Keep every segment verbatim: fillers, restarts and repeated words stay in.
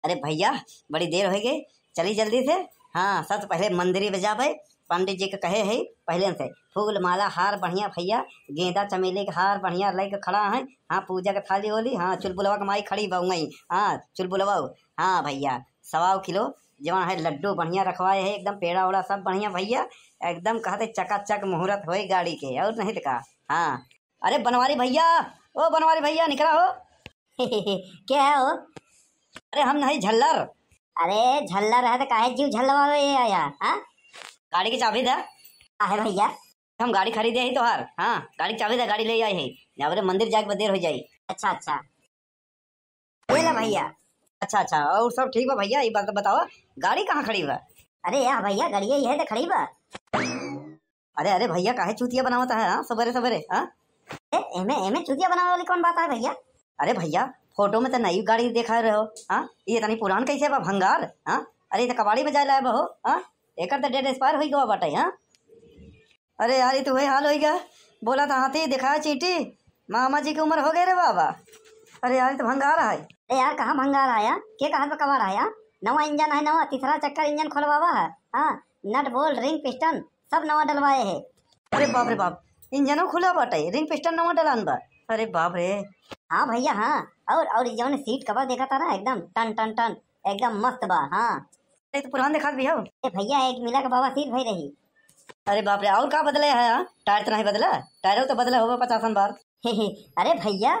अरे भइया, बड़ी देर होइ गई, चली जल्दी से। हाँ, सबसे पहिले मंदिर में जाबे, पंडित जी के कहे है पहिले से, फूल माला हार बढ़िया भइया, गेंदा चमेली के हार बढ़िया लइके खड़ा है। हाँ, पूजा के थाली ओली, हाँ, चुलबुलवा के माई खड़ी बा वहीं, हाँ, चुलबुलवा, हाँ भइया, सवा किलो जवन है लड्डू बढ़िया रखवाए है, एकदम पेड़ा ओड़ा सब बढ़िया भइया, एकदम कहते चकाचक मुहूर्त होई गाड़ी के, और नहीं तो का। हाँ, अरे बनवारी भइया, ओ बनवारी भइया, निकरा हो। के है हो? अरे हम नहीं झल्लर। अरे झल्लर है तो काहे जीव झल्लवावे ये आया, हाँ? गाड़ी की चाबी दे। काहे भइया? हम गाड़ी खरीदे ही तोहार, हाँ, गाड़ी की चाबी दे, गाड़ी ले आई है। जाबे रे मंदिर जाके देर हो जाई। अच्छा, अच्छा। ये ले भइया। अच्छा, अच्छा, और सब ठीक बा भइया? ये बात बतावा, गाड़ी कहाँ खड़ी बा? अरे यार भइया, गाड़ी यही है तो खड़ी बा। अरे, अरे भइया, काहे चूतिया बनावत है, हाँ, सबेरे सबेरे, हाँ? ए, एमे, एमे चूतिया बनावे वाली कौन बात है भइया? अरे भइया, फोटो में तो नई गाड़ी देखा रहे हो, हाँ? ये इतनी पुरान कैसे बा, भंगार, हाँ? अरे, ये तो कबाड़ी में जाए लाए बा हो, हाँ? एकर तो डेट एक्सपायर होई गवा बाटे, हाँ? अरे यार, ये तो वही हाल होई गया। बोला था हाथी, दिखाया चींटी, मामा जी की उम्र हो गई रे बाबा। अरे यार, ये तो भंगार है। अरे यार, कहाँ भंगार है यार? के कहा तो कबाड़ है यार? नवा इंजन है, नवा, तीसरा चक्कर इंजन खोलवावा है। हाँ, नट बोल्ट, रिंग पिस्टन सब नवा डलवाए है। अरे बाप रे बाप, इंजनो खुला बाटे, रिंग पिस्टन नवा डलान बा। अरे बाप रे। हाँ भइया, हाँ। और, और ये जौन सीट कवर देखा था ना, एकदम टन टन टन, एकदम मस्त बा। हाँ। अरे, तो पुरान देखात भी हो। ए भइया, एक मिला के बवासीर भई रही। अरे बाप रे, और का बदले है, हाँ? टायर तो नहीं बदला? टायरो तो बदला होगा पचासन बार। अरे भइया,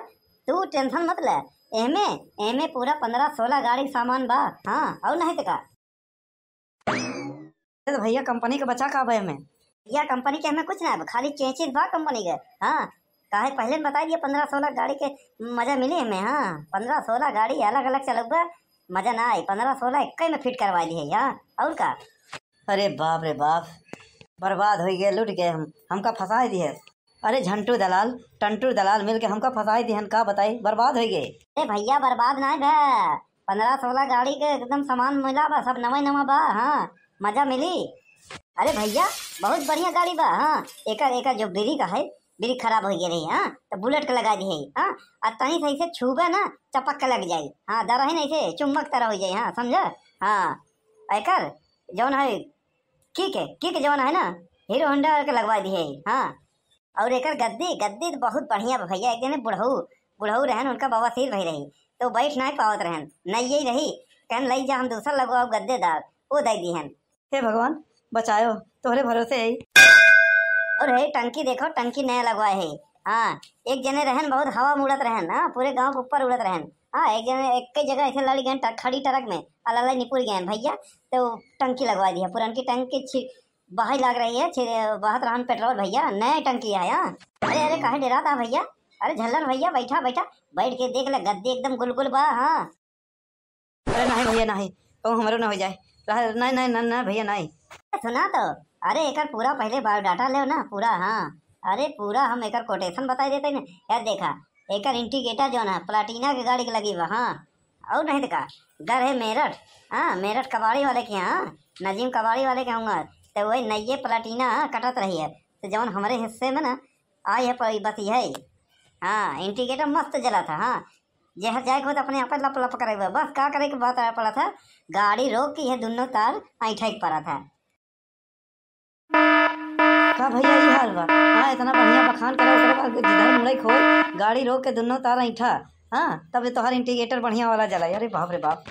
तू टेंशन मत ले। एमे, एमे पूरा पन्द्रह सोलह गाड़ी के सामान बा। हाँ, और नहीं तो का। अरे तो भइया, कंपनी के बचा का बा एमे? भइया, कंपनी के हमें कुछ ना है, खाली चेंचिस बा कंपनी के। हाँ, काहे पहले में बताई दिया, पन्द्रह सोलह गाड़ी के मजा मिली हमें। हाँ, पन्द्रह सोलह गाड़ी अलग अलग चलउबा, मजा ना आई। पन्द्रह सोलह एक्के में फिट करवा ली है। हाँ, और का? अरे बाप रे बाप, बर्बाद हो गए, लुट गए हम, हमका फंसा दिए। अरे झंटू दलाल, टंटू दलाल मिल के हमका फंसा दिहन, का बताई, बर्बाद हो गए। अरे भइया, बर्बाद ना है भा, पन्द्रह सोलह गाड़ी के एकदम सामान मिला बा, सब नवा नवा बा। हाँ, मजा मिली। अरे भइया, बहुत बढ़िया गाड़ी बा। हाँ, एकर, एकर जो ब्रेक है, ब्रेक खराब हो गया रही, हाँ, तो बुलेट के लगा दी है, हाँ, आ तनी से ऐसे छूबे ना, चपक के लग जाई, हाँ, दरही नहीं से चुम्बक तरह हो जाई, हाँ, समझा? हाँ, एकर जौन है, किक है, किक जौन है ना, हीरो होंडा के लगवा दी है, हाँ। और एकर गद्दी, गद्दी तो बहुत बढ़िया बा भइया, एक जने बुढ़ऊ, बुढ़ऊ रहन, उनका बवासीर भई रही, तो बैठ नहीं पावत रहन, नहीं यही रही, कहन, "लई जा, हम दूसर लगवाओ गद्देदार", वो दे दिहन। हे भगवान, बचायो, तोहरे भरोसे है। और हे टंकी देखो, टंकी नया लगवाए है। हाँ, एक जने रहन, बहुत हवा में उड़त रहन, हाँ, पूरे गांव के ऊपर उड़त रहन। हाँ, एक जने एक जगह ऐसे लड़ गए ट-, खड़ी ट्रक में, अलग अलग निपुर गए भइया, तो टंकी लगवा दिया, पुरनकी टंकी छी-, बहाई लाग रही है, छी-, बहत रहन पेट्रोल भइया, नया टंकी है। हाँ, अरे अरे, काहे डेरात है भइया? अरे झल्लर भइया, बैठा बैठा, बैठ के देख ले, गद्दी एकदम गुलगुल बा। हाँ, अरे नहीं भइया, नहीं, कहूँ हमरो ना हो जाए। रह-, नहीं, नहीं, नहीं, नहीं भइया, नहीं। सुना तो, अरे एकर पूरा पहले बायोडाटा लेव ना, पूरा, हाँ। अरे पूरा हम एकर कोटेशन बताई देते ना। यार देखा, एकर इंडिकेटर जौन है, प्लाटिना के गाड़ी के लगी बा, हाँ। और नहीं तो का, घर है मेरठ, हाँ, मेरठ कबाड़ी वाले के, हाँ, नजीम कबाड़ी वाले के हूँ, तो वही नइये प्लाटिना, हाँ, कटत रही है। तो जौन हमरे हिस्से में ना, आई है पर बस यही। हाँ, इंडिकेटर मस्त जला था। हाँ, जहर जाए के होत अपने आप लप लप करे हुए। बस का करे के बात आया पड़ा था, गाड़ी रोक के ये दुनो तार ऐंठे के पड़ा था। का भइया, ई हाल बा? हाँ, इतना बढ़िया बखान करे, ओकरे बाद जिधर मुड़े खोए, गाड़ी रोक के दुनो तार ऐंठा। हाँ, तब ये तोहार इंडिकेटर बढ़िया वाला जला। अरे बाप रे बाप।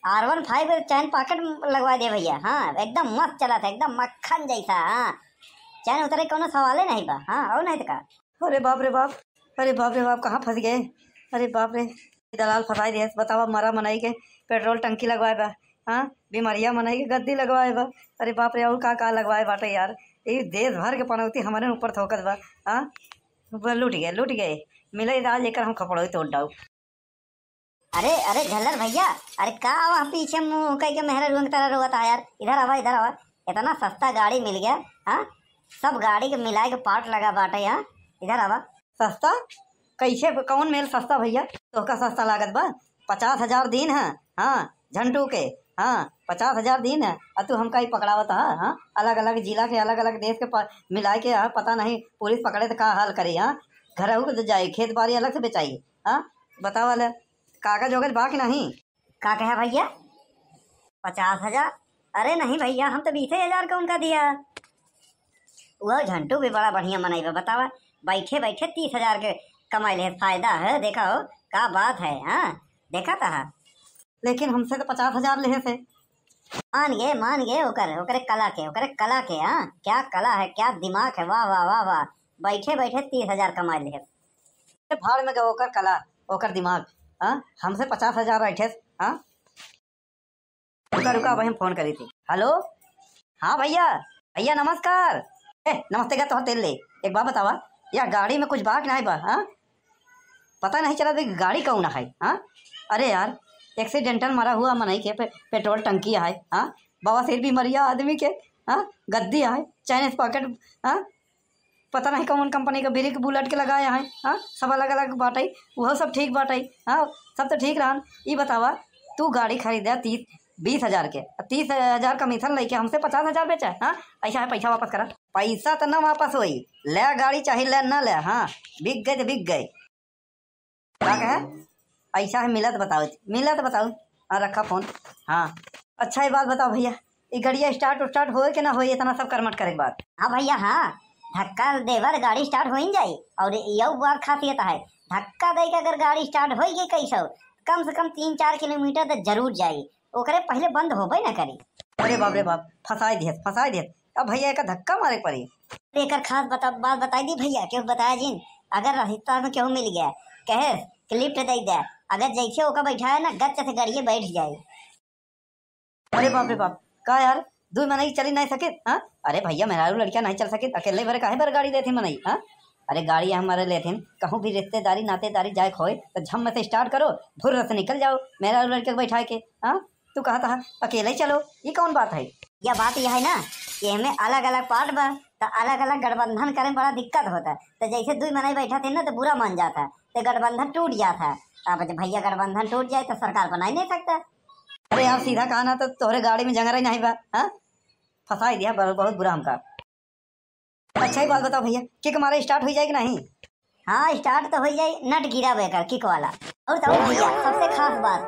आर वन फाइव चैन पॉकेट लगवा दे भइया, हाँ, एकदम मस्त चला था, एकदम मक्खन जैसा, हाँ, चैन उतरे कोनो सवाले नहीं बा, हाँ, और नहीं तो का। अरे बाप रे बाप, अरे बाप रे बाप, कहाँ फंस गए? अरे बाप रे, दलाल फंसाई दिए, बतावा, मरा मनई के पेट्रोल टंकी लगवाए बा, हाँ, बीमारिया मनई के गद्दी लगवाए बा, अरे बाप रे, और का का लगवाए बाटे यार, ये देश भर के पनौती हमारे ऊपर थोकत बा, हाँ, बा, लूट गए, लूट गए, मिले आज एकर हम खपड़ोई तोड़ डाऊ। अरे, अरे, झल्लर भइया, अरे, का आवा पीछे मुंह कई के मेहरारुअन की तरह रोवत आ यार? इधर आवा, इधर आवा। इतना सस्ता गाड़ी मिल गया, हाँ? सब गाड़ी के मिलाए के पार्ट लगा बाटे यहाँ। इधर आवा। सस्ता? कैसे, कौन मेल सस्ता भइया? तोहका सस्ता लागत बा? पचास हजार दीन है, हाँ, झंटू के, हाँ, पचास हजार दीन है, और तू हमका ही पकड़ावत है, हाँ? अलग अलग जिला के, अलग अलग देश के प-, मिलाए के, हाँ, पता नहीं पुलिस पकड़े तो का हाल करी, हाँ? घरहू के तो जाई, खेत बाड़ी अलग से बेचाई, हाँ? बतावा ले, कागज वगज बा कि नहीं? का कहा भइया? पचास हजार? अरे नहीं भइया, हम तो बीसे हजार का उनका दिया। वह झंटू भी बड़ा बढ़िया मनई बा, बतावा, बैठे बैठे तीस हजार के कमाई ले, फायदा है, देखा हो, का बात है, हाँ, देखा था। लेकिन हमसे तो पचास हजार लेहे से। मान गए, मान गए, ओकर, ओकरे कला के, ओकरे कला के, हाँ, क्या कला है, क्या दिमाग है, वाह, वाह, वाह, वाह, बैठे बैठे तीस हजार कमाई लेहे से। भाड़ में गए ओकर कला, ओकर दिमाग, हाँ, हमसे पचास हजार बैठे से, हाँ। रुका, रुका, अबहीं हम फोन करी थी। हेलो, हाँ भइया, भइया नमस्कार। ए, नमस्ते का तोहर तेल ले। एक बात बतावा, या गाड़ी में कुछ बा कि नाहीं बा, हाँ? पता नहीं चला भाई गाड़ी कौन है, हाँ? अरे यार, एक्सीडेंटल मरा हुआ मनई के पे-, पेट्रोल टंकी है, हाँ? बवासीर बीमारिया आदमी के, हाँ? गद्दी है, चाइनीज पॉकेट, हाँ? पता नहीं कौन कंपनी का ब्रेक बुलेट के लगाए हैं, हाँ, सब अलग अलग बाटई, वह सब ठीक बाटई, हाँ, सब तो ठीक रहन। ई बतावा, तू गाड़ी खरीदा तीस, बीस हजार के, तीस हजार कमीशन लेके हमसे पचास हजार बेचा, हाँ, ऐसा है, पैसा वापस करा। पैसा तो ना वापस होई, ले गाड़ी चाहे ले ना ले, हाँ, बिक गए तो बिक गए। का कहे? ऐसा है, मिला तो बताओ, मिला तो बताओ। हाँ, रखा फोन। हाँ, अच्छा, ये बात बताओ भइया, ये गड़िया स्टार्ट उस्टार्ट होए कि ना होए, इतना सब करमट करे के बाद? हाँ भइया, हाँ, धक्का देवर गाड़ी स्टार्ट हो ही जाई। और यह बात खासियत है, धक्का दे के अगर गाड़ी स्टार्ट हो गई कैसो, कम से कम तीन चार किलोमीटर तो जरूर जाई, ओकरे पहले बंद होबे ना करी। अरे बाप रे बाप, फंसाई दिहत, फंसाई दिहत। अब भइया एक धक्का मारे के पड़ी। एकर खास बता, बात बताई दी भइया, केहू बताया जिन। अगर रास्ता में केहू मिल गया, कहे कि लिफ्ट दे दे, अगर जैसे ओका बैठाए ना, गच से गड़िए बैठ जाए। अरे बाप रे बाप, का यार, दुई मनई चली नहीं सके, हाँ? अरे भइया, मेहरारू लड़किया नहीं चल सके, अकेले बरे काहे बरे गाड़ी देथिन मनई, हाँ? अरे गाड़ी हमारे लेथिन, कहूँ भी रिश्तेदारी नातेदारी जाए के होए, तो झम से स्टार्ट करो, भुर्र से निकल जाओ, मेहरारू लड़किया के बैठा के, हाँ? तू कहत हा, अकेले ही चलो, ये कौन बात है? या बात यह है ना कि एमे अलग-अलग पार्ट बा, त अलग-अलग गठबंधन करे में बड़ा दिक्कत होता। त जैसे दुई मनई बैठा थे ना, त बुरा मान जाता, त गठबंधन टूट जाता। अब जब भइया गठबंधन टूट जाए, त सरकार बनाई नहीं सकता। अरे यार, सीधा कहा ना, तो तोहरे गाड़ी में जंगरा ही नहीं बा, हाँ? फंसाई दिया, बहुत, बहुत बुरा हमका। अच्छा, एक बात बताओ भइया, किक मारे स्टार्ट हो जाए कि नहीं? हाँ, स्टार्ट तो हो जाए, नट गिरा बेकर किक वाला। और तो और भइया, सबसे खास बात,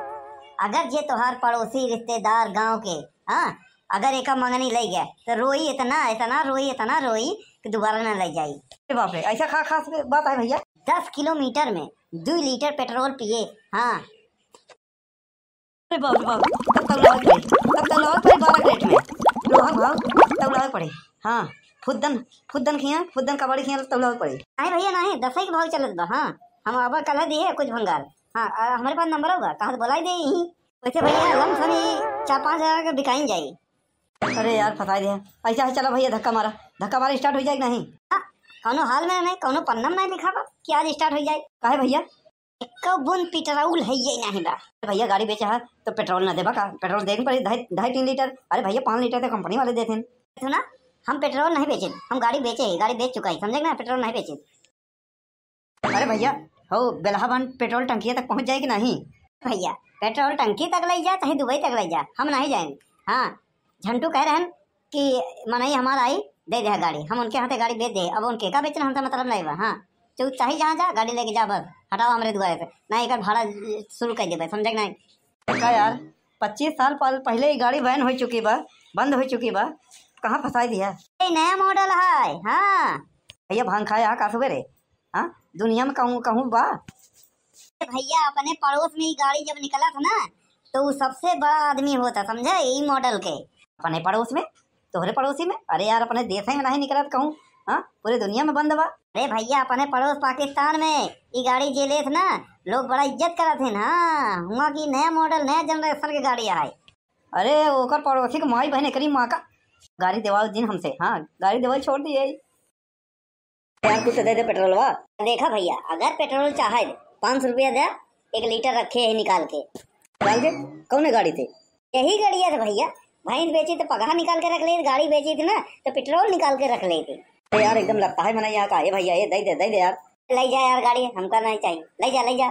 अगर जे तोहार पड़ोसी, रिश्तेदार, गांव के, हाँ, अगर एका मंगनी ले गया, तो रोई इतना, इतना रोई, इतना रोई कि दोबारा ना ले जाई। अरे बाप रे, ऐसा खा-, खास बात है भइया? दस किलोमीटर में दो लीटर पेट्रोल पिए, हाँ, अरे बाप रे बाप, तब तौलावे पड़े, तब तौलावे पड़े बारह कैरेट में। लोहा भाव, तब तौलावे पड़े। हाँ, फुद्दन, फुद्दन खिया, फुद्दन कबाड़ी खिया, तब तौलावे पड़े। नहीं भइया, नहीं, दसई के भाव चलत बा। हाँ, हम अब कल दिए कुछ भंगार। हाँ, आ, हमरे पास नंबर होगा, कहाँ से बोलाई दे यहीं। वैसे भइया, लमसम ही चार पाँच हजार के बिकाइन जाई। अरे यार, फंसाई दिया। ऐसा है, चला भइया, धक्का मारा, धक्का मारा, स्टार्ट हो जाए कि नहीं? हाँ, कौनो हाल में नहीं, कौनो पन्ना में नहीं लिखा बा कि आज स्टार्ट हो जाए। काहे भइया? एको बूंद पेट्रोल है ये नहीं बा। अरे भइया, गाड़ी बेचा है तो पेट्रोल ना देबा का? पेट्रोल देन पड़ी ढाई, ढाई तीन लीटर। अरे भइया, पाँच लीटर तो कंपनी वाले देते हैं। सुना, हम पेट्रोल नहीं बेचे, हम गाड़ी बेचे ही, गाड़ी बेच चुका है, समझे कि ना? पेट्रोल नहीं बेचे। अरे भइया, हो बेलहा बांध पेट्रोल टंकिया तक पहुंच जाए कि नहीं? भइया, पेट्रोल टंकी तक ले जा, चाहे दुबई तक ले जा, हम नहीं जाए। हाँ, झंटू कह रहन कि मनई हमार आई, दे दे गाड़ी, हम उनके हाथे गाड़ी बेच दे। अब उनके का बेचना, हमसे मतलब नहीं बा। हाँ, तू चाहे जहाँ जा, गाड़ी लेके जा, बस हटाओ हमरे दुआरे से, नहीं एकर भाड़ा शुरू कर देबे, समझे कि नहीं? का यार, पच्चीस साल पहल-, पहले ही गाड़ी बैन हो चुकी बा, बंद हो चुकी बा, कहाँ फंसाई दिया? ये नया मॉडल है। हाँ भइया, भांग खाए आ का सुबेरे? हाँ, दुनिया में कहूँ, कहूँ बा? ए भइया, अपने पड़ोस में ई गाड़ी जब निकलत ना, तो उ सबसे बड़ा आदमी होता, समझे, ई मॉडल के। अपने पड़ोस में? तोहरे पड़ोसी में? अरे यार, अपने देश में नहीं निकलत कहूँ, हाँ, पूरे दुनिया में बंद बा। अरे भइया, अपने पड़ोस पाकिस्तान में ई गाड़ी जे लेत ना, लोग बड़ा इज्जत करत हैं। हाँ, हुआ की नया मॉडल, नया जनरेशन के गाड़ी आए। अरे, ओकर पड़ोसी के माई बहन, एकरी माँ का गाड़ी देवाओ जिन हमसे, हाँ, गाड़ी देवाओ छोड़ दिए। यार, कुछ दे दे पेट्रोलवा। देखा भइया, अगर पेट्रोल चाहे, पाँच सौ रुपया दे, एक लीटर रखे है निकाल के। निकाल के? कौन गाड़ी थे? यही गाड़ी है भइया, भैंस बेची तो पगहा निकाल के रख ले, गाड़ी बेची थी ना तो पेट्रोल निकाल के रख ले थी। अरे यार, एकदम लगता है मना यहाँ का। ए भइया, ए दे दे, दे दे यार। ले जा यार गाड़ी, हमका नहीं चाहिए, ले जा, ले जा।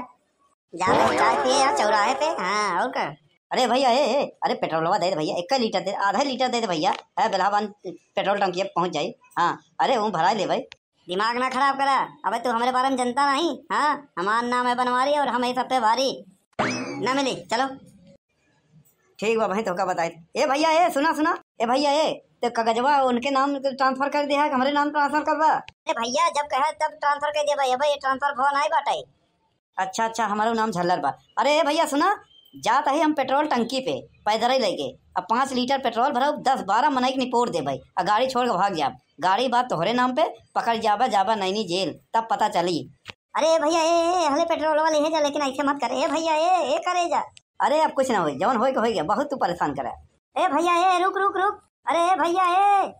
जा भाई, चाय पिए यार चौराहे पे। हाँ, और का? अरे भइया, ए, ए, अरे पेट्रोलवा दे दे भइया, एक लीटर दे, आधा लीटर दे दे भइया। है बेलहा बांध पेट्रोल टंकी पहुंच जाई। हाँ, अरे वो भरा ले भाई। दिमाग ना खराब करा, अबे तू हमरे बारे में जनता नहीं। हाँ, हमार नाम है बनवारी और हम ही सब पे भारी। ना मिली, चलो। ठीक बा भाई, तोहका बताई। ए भैया, ए सुना सुना, ए भैया, ए ते कागजवा उनके नाम ट्रांसफर कर दिया है कि हमरे नाम ट्रांसफर करबा? ए भैया, जब कहे तब ट्रांसफर कर देबा। ए भाई, ये ट्रांसफर भवा नहीं बाटे। अच्छा अच्छा, हमारो नाम झल्लर बा। अरे ए भैया सुना, जात ही हम पेट्रोल टंकी पे पैदल ही लेके, अब पाँच लीटर पेट्रोल भरब, दस बारह मनई के निपोर देबे, आ गाड़ी छोड़ के भाग जाब। गाड़ी बा तोहरे नाम पे, पकड़ जाबा, जाबा नैनी जेल, तब पता चली। अरे ए भैया, ए, ए, हले पेट्रोल वाले है जा, लेकिन ऐसे मत कर। ए भैया, ए, ए करे जा। अरे अब कुछ ना होई, जवन होई के होई गया, बहुत तू परेशान करे। ए भैया, ए, रुक, रुक, रुक। अरे ए भैया, ए,